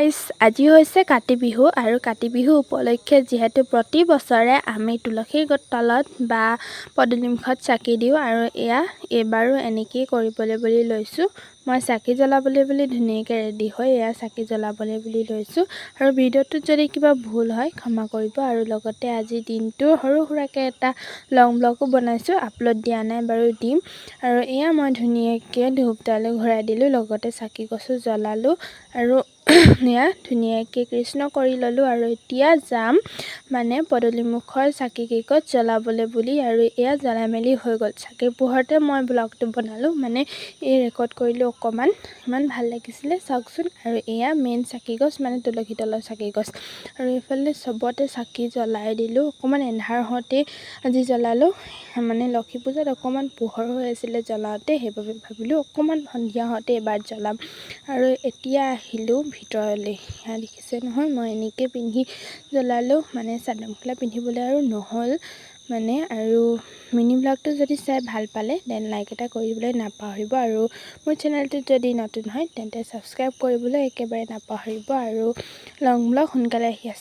Guys, আজি হৈছে কাতি বিহু আৰু কাতি বিহু উপলক্ষে যিহেতু প্ৰতি বছৰে আমি তুলসীৰ তলত বা পদূলিমুখত চাকি দিওঁ আৰু এয়া এইবাৰো এনেকেই কৰিবলৈ বুলি লৈছোঁ। মই চাকি জ্বলাবলৈ বুলি ধুনীয়াকৈ ৰেডি হৈ এয়া চাকি জ্বলাবলৈ বুলি লৈছোঁ। আৰু ভিডিঅ'টোত যদি কিবা ভুল হয়, ক্ষমা কৰিব। আৰু লগতে আজিৰ দিনটো সৰু সুৰাকৈ এটা লং ব্লগো বনাইছোঁ, আপলোড দিয়া নাই বাৰু, দিম। আৰু এয়া মই ধুনীয়াকৈ ধূপডালো ঘূৰাই দিলোঁ, লগতে চাকি গছো জ্বলালোঁ আৰু এয়া ধুনীয়াকৈ কৃষ্ণ কৰি ল'লোঁ। আৰু এতিয়া যাম মানে পদূলিমুখৰ চাকি কেইগছ জ্বলাবলৈ বুলি। আৰু এয়া জ্বলাই মেলি হৈ গ'ল। চাকিৰ পোহৰতে মই ব্লগটো বনালোঁ, মানে এই ৰেকৰ্ড কৰিলোঁ অকণমান। ইমান ভাল লাগিছিলে, চাওকচোন। আৰু এয়া মেইন চাকি গছ, মানে তুলসী তলৰ চাকি গছ। আৰু এইফালে চবতে চাকি জ্বলাই দিলোঁ। অকণমান এন্ধাৰ হওঁতেই আজি জ্বলালোঁ, মানে লক্ষী পূজাত অকণমান পোহৰ হৈ আছিলে জ্বলাওঁতে, সেইবাবে ভাবিলোঁ অকণমান সন্ধিয়া হওঁতে এবাৰ জ্বলাম। আৰু এতিয়া আহিলোঁ ভিতৰলৈ। সেয়া দেখিছে নহয়, মই এনেকৈ পিন্ধি জ্বলালোঁ, মানে চাদৰ মেখেলা পিন্ধিবলৈ আৰু নহ'ল মানে। আৰু মিনি ব্লগটো যদি চাই ভাল পালে, then like এটা কৰিবলৈ নাপাহৰিব। আৰু মোৰ চেনেলটোত যদি নতুন হয়, তেন্তে ছাবস্ক্ৰাইব কৰিবলৈ একেবাৰে নাপাহৰিব। আৰু লং ব্লগ সোনকালে আহি আছে।